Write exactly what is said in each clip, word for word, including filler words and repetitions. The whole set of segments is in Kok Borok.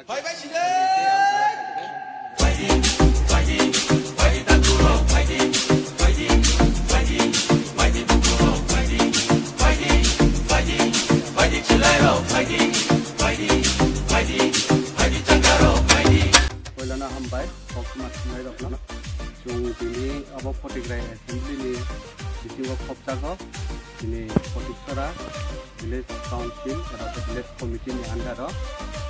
Bye bye sile. Poilano hambai, koktwma thumnairokno. Chwng tini abo Photigrai Assembly ni bisingo khopjago, tini Photiksora Village Council eba khe Village Committee ni under o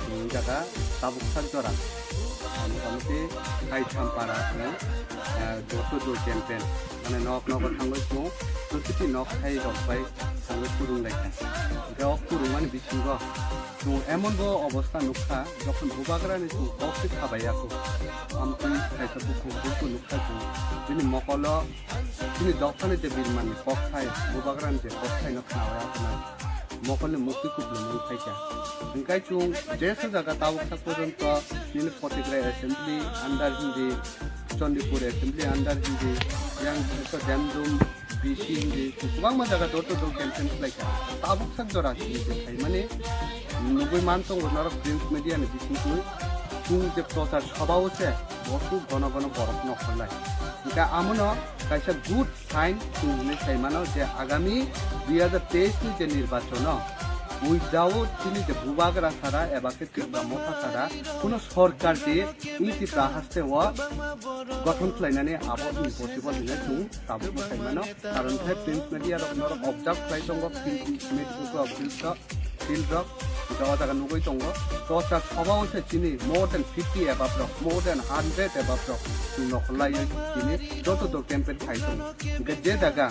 chwng jaga tabuk sak jora, ah, motamuti kaitham para chwng, ah, door to door campaign, mane nok nogo thangwi chwng protiti nok thai rok bai thangwi kurung lai kha. Hwnkhe o kurungmani bisingo chwng emon bo obostha nukha, jokhon bubagrani chwng kok se khabai ya kho, amtwi kaisa bukhuk bukhuk nukha chwng, bini mokolo Chini dophani je birmanni kokthai, bubagrani je kokthaino khnaui aphano mokolni mukti kuplung wng phaikha. Hwnkhe chwng jesu jaga tabuk sak porjonto nini Photigrai Assembly under hindi, Chandipur Assembly under hindi, yang Demdum B C hindi, kwbangma jaga door to door campaign khlaikha. Tabuk sak jora chini je phaimani nugui man tongo norok print media ni bisingtwi. Chwng je prochar sabha o se bosu gono gono borok nokhorlai. Hwnkhe amono kaisa good sign chwng hinwi sai mano je agami dui hajar teis ni je nirbachon o without chini je bubagra sara eba khe Tipra Motha sara kuno sorkar je wng Tipra haste o gothon khlainani abo impossible hinwi chwng tabuk bo sai mano. Karon khe print media rok norok observe khlai tongo, print media rok, field rok, hwnkhe o jaga nugui tongo. Prochar sabha o se chini more than fifty above rok, more than hundred above rok chwng nokhorlaiwi tini door to door campaign khai tongo. Hwnkhe je jaga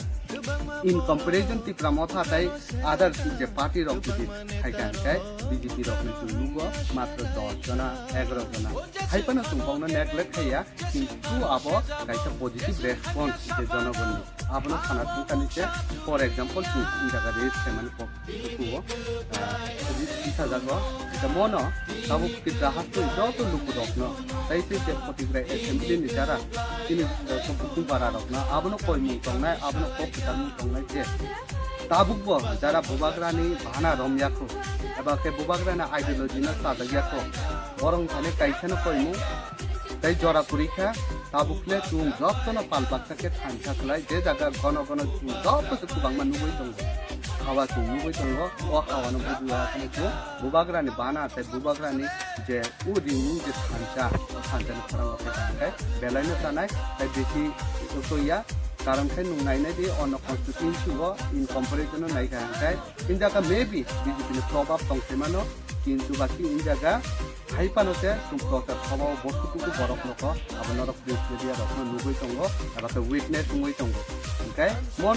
in comparison Tipra Motha tei other je party rok jodi khai kha hwnkhe B J P rokni chwng nugo matro dos jona, egaroh jona. Hai phano chwng bokno neglect khaiya, kintu abo kaisa positive response je jonogonni. Abono sana thangkani se, for example, chwng jaga raise khaimani kok. Kuo, ah, ri-, risajago. Hwnkhe mono tabuk Tipra hasteni joto lukurokno, tei se je Photigrai Assembly ni jara chini, eh, bukhung bararokno abono koimung tongnai, abono kok kwcharmung tongnai je tabukbo jara bubagrani bana romyakho, eba khe bubagrani ideology no chajakya kho, borok thani kaisano koimung tei jora kwrwi kha. Tabuk le chwng jotono pal baksa khe thansa khlai, je jaga gono gono chwng joto se kwbangma nugui tongo. Hawa chwng nugui tongo, o hawa no bujiya kheno chwng bubagrani bana tei bubagrani je o ringmung je thansa, o thansa ni khorang rok khe belai no chanai tei bisi toya. Karon khe nwng nainai di ono constituency o in comparison no nai kha hwnkhe in jaga maybe B J P ni probab tong khe mano, kintu baki in jaga hai phano se chwng prochar sabha o bosu kuku borok nokho abo norok press media rok no nugui tongo, eba khe witness wngui tongo. Hwnkhe mo